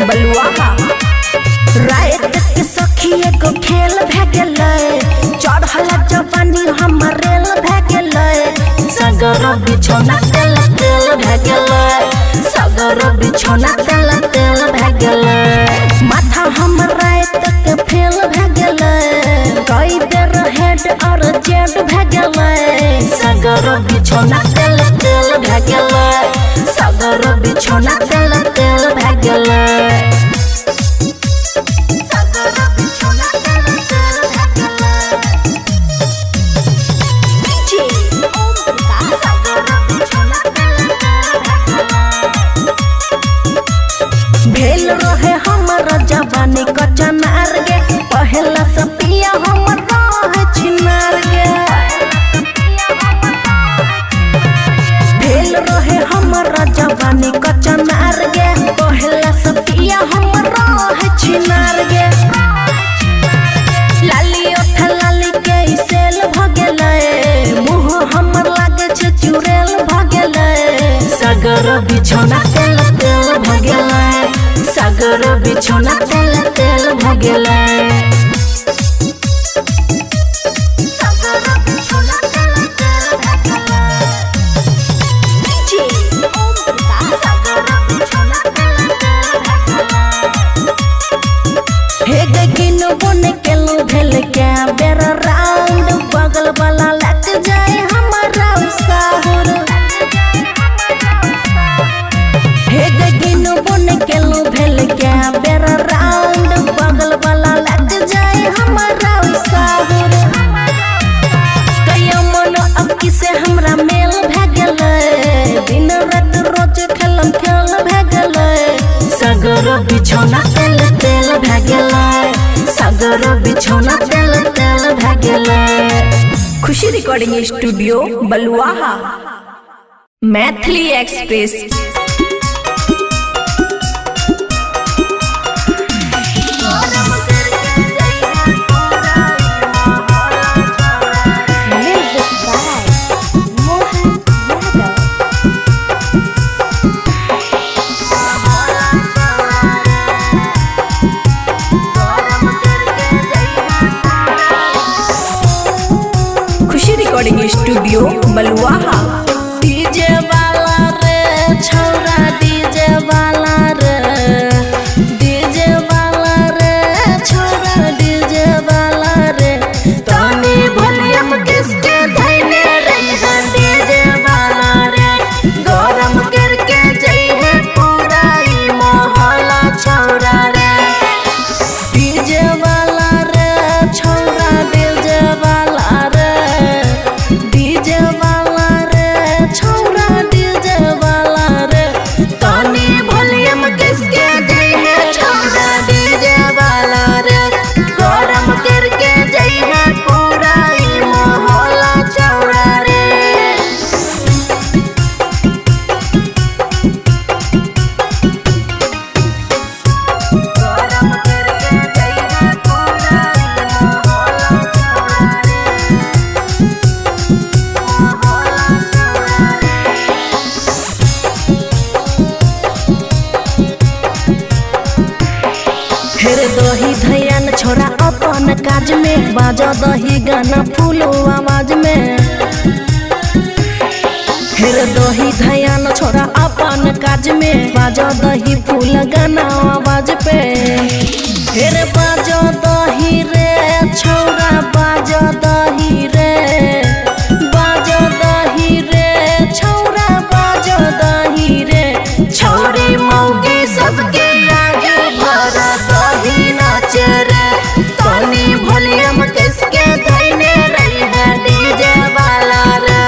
बलुआहा। रात के सखी एगो खेल भए गेलै, चढ़ल जवानी हमर रेल भए गेलै। सगर बिछौना तेल तेल भए गेलै, सगर बिछौना तेल तेल भए गेलै। माथा हमर रात के फेल भए गेलै, कई बेर हेड और जेड भए गेलै। सगर बिछौना तेल तेल भए गेलै, सगर बिछौना तेल तेल भए गेलै। डीजे ओम प्रकाश। भेल रहे हमर जवानी कचनार गे, पहला से पिया हमर रहे छिनार गे। भेल रहे हमर जवानी कचनार गे, पहला से पिया हमर रहे छिनार गे। लाली ओठ लाली के सेल भ गेलै, मुँह हमर लागे छै चुड़ैल भ गेलै। सगर बिछौना तेल तेल भ गेलै, सगर बिछौना तेल तेल भ गेलै। डीजे ओम प्रकाश। हे गे किन बन केलु भेल क्या बेर राउंड, बगल वाला लग जाए हमारा साहुर। हे गे किन बन केलु भेल क्या बेर राउंड, बगल वाला लग जाए हमारा साहुर। कहियो मन अब किसे हमरा मेल भए गेलै, दिन रात रोज खेलम खेल भए गेलै। सगर बिछौना तेल तेल भए गेलै, सगर बिछौना तेल तेल भए गेलै। Khushi recording studio Baluaha. Maithili express. Music by Mohan Yadav. Khushi recording studio Baluaha. DJ वाला रे छौरा, डीजे वाला रे, डीजे वाला रे छौरा, डीजे वाला रे। तनी वॉल्यूम किसके धैने रहिहा डीजे वाला रे, गरम करके जइहे पूरा ई मोहल्ला छौरा रे। डीजे वाला रे छौरा, डीजे वाला रे, डीजे वाला रे छौरा, डीजे वाला रे। तनी वॉल्यूम किसके जइहे छौरा, डीजे वाला रे, गरम करके जइहे पूरा ई मोहल्ला छौरा रे। गरम करके जइहे पूरा ई मोहल्ला छौरा रे, मोहल्ला छौरा रे। हेर दही धैयान छोरा अपन काज में, बाजा दही गाना फूलो आवाज में। हेर दही धैयान छोरा अपन काज में, बाजा दही फूल गाना आवाज पे। हेर बाजा दही रे छौरा, बाजा दही रे, बाजा दही रे छौरा, बाजा दही रे। छौरी मौगी सबके आगे भर दही नाचे रे, तनी वॉल्यूम किसके धैने रही है डीजे वाला रे।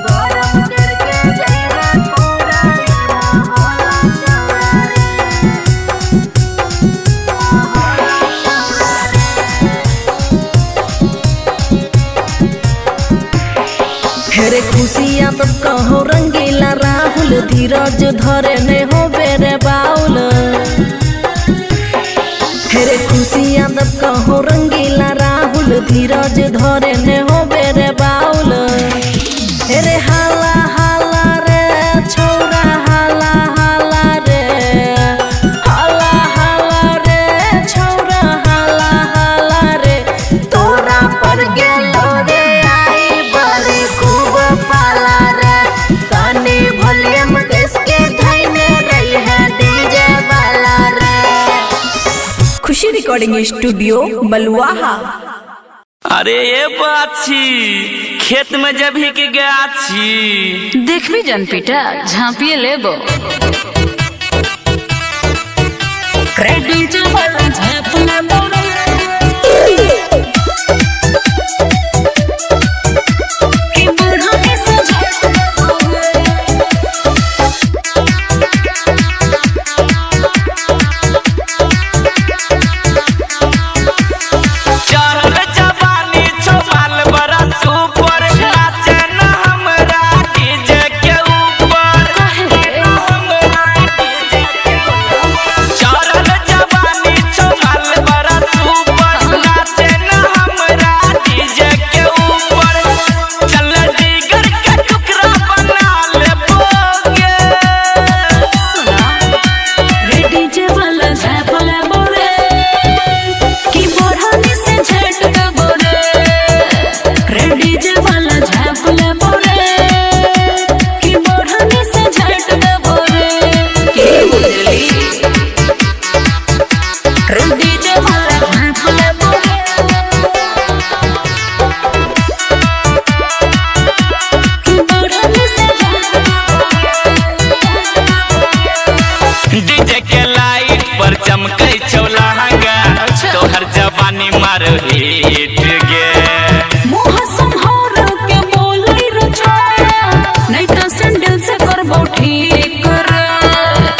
गरम करके जइहे पूरा ई मोहल्ला छौरा रे, मोहल्ला छौरा रे। हेरे खुशियाँ तब कहो रंगीला राहुल, धीरज धरे ने हो बेरे बाउल। हेरे खुशियाँ तब कहो रंगीला राहुल, धीरज धरे ने हो बेरे बाउल। हेरे हाला हाला रे छौरा, हाला हाला। रिकॉर्डिंग स्टूडियो बलुआहा। अरे ये बाछी खेत में जब ही के गाछी देखबी जन पीटा झाँपिए लेबो। चढ़ल जवानी छोमाल बड़ा सुपर, नाचे न हमरा डीजे के ऊपर। हमरा डीजे के ऊपर। चढ़ल जवानी छोमाल बड़ा सुपर, नाचे न हमरा डीजे के ऊपर। चल जिगर के टुकड़ा बना लेबोगे। रे डीजे वाला झाँपला बोरे कि बढ़नी से झटका बोरे। रे डीजे वाला झाँपला बोरे कि बढ़नी से झटका बोरे। के बुझली रे डीजे वाला झाँपला बोरे कि बढ़नी से झटका बोरे। डीजे के लाइट पर चमकै छौ लहंगा, तोहर जवानी मार हिट गे। मुँह सम्हार के बोलै रे छोरा, नहीं तो सैंडल से करबो ठीक रे।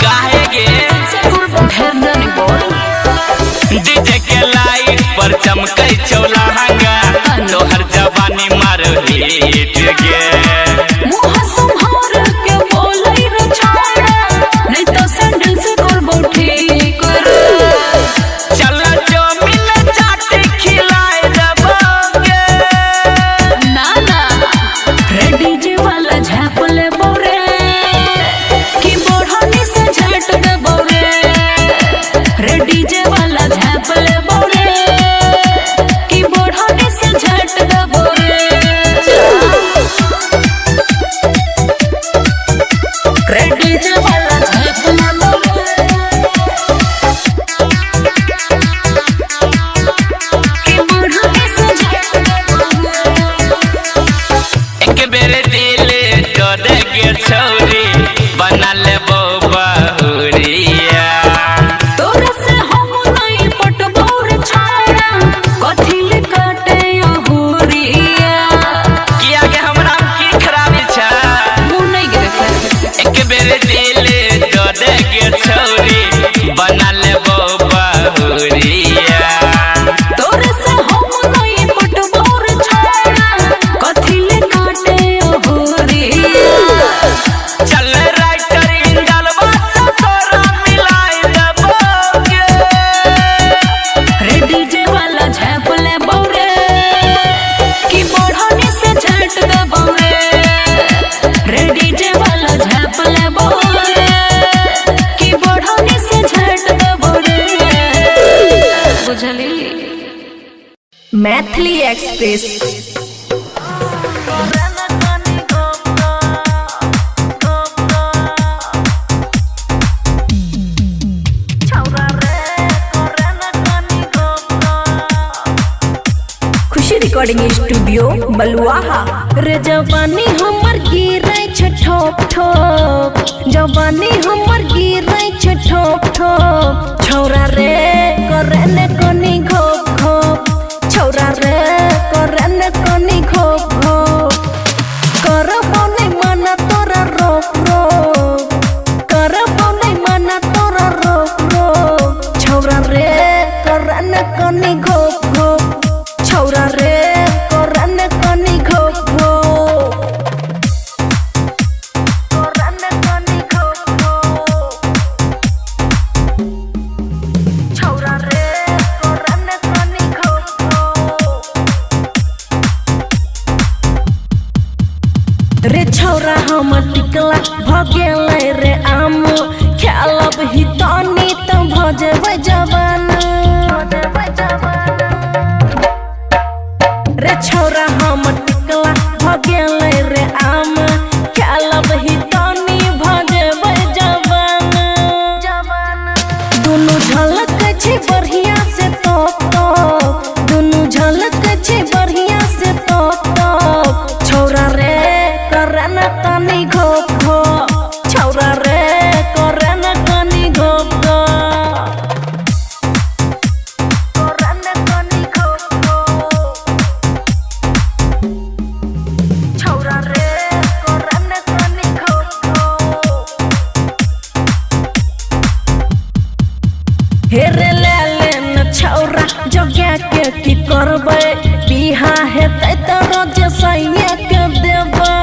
काहे गे? से करबो ढेर नहीं बोल। डीजे के लाइट पर चमकै छौ लहंगा, तोहर जवानी मार हिट गे। मुँह सम्हार के बोलै रे छोरा, नहीं तो सैंडल से करबो ठीक रे। चल जो मिल चाट खिलाए देबोगे। ना ना रे डीजे वाला झापले बोरे कि बढ़नी से झटक बोरे। रे डीजे वाला झापले बोरे कि बढ़नी से झटक बोरे। रे डीजे वाला झापले बोरे कि बढ़नी से झटक बोरे। एक बेर दिल तोड़ के छौरी बना लेबो बहुरिया। तोरा से हम नहीं पटबो रे छोरा, कथिल काटे अहुरिया। किया के हमरा की खराबी छै? मुँह नहीं गिरे। एक बेर दिल तोड़ के छौरी बना लेबो बहुरिया। तोरा से हम नहीं पटबो रे छोरा, कथिल काटे अहुरिया। चल राइटर इंजलवा से तोरा मिलाए देबोगे। रे डीजे वाला झापले बोरे कि बढ़नी से झटक बोरे। रे डीजे वाला झापले बोरे कि बढ़नी से झटक बोरे। बुझली। मैथिली एक्सप्रेस। खुशी रिकॉर्डिंग स्टूडियो बलुआहा। रे जवानी हमर गिरै छै ठोप ठोप, जवानी हमर गिरै छै ठोप ठोप। छौरा रे करे ने कनी घोप घोप, छौरा रे करे ने कनी घोप घोप। करबो नै मना तोरा रोक रोक, करबो नै मना तोरा रोक रोक। छौरा रे करे ने कनी घोप घोप, छौरा रे करे ने कनी घोप घोप। करे ने कनी घोप घोप। छौरा रे करे ने कनी घोप घोप। रे छौरा हम टिकला भ गेलै रे आम, खेलब ही तनी त भ जेबै जवान। रे छौरा हम टिकला भ गेलै रे आम, खेलब ही तनी भ जेबै जवान। दुनू झलक छै बढ़िया से। न तनी घोप घोप। छौरा रे करे न कनी घोप घोप। करे न कनी घोप घोप। छौरा रे करे न कनी घोप घोप। हेरे ले लेन छौरा जोगिया के की करबै, बिहा हेतै त रोज सैया के देबै।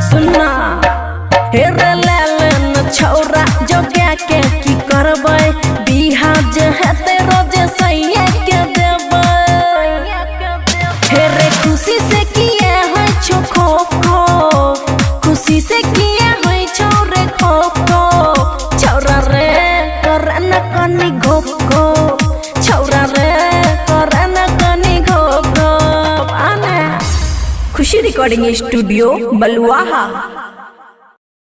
सुनना, हेरे ले लेन छौरा जोगिया के की करबै, बिहा जे हेतै रोज सैया के देबै। हेरे खुशी से किया होइ छौ खोप खोप, खुशी से किया होइ छौ रे खोप खोप। छौरा रे करे न कनी घोप घोप। छौरा रे करे न कनी घोप घोप। आना। खुशी रिकॉर्डिंग स्टूडियो बलुआहा।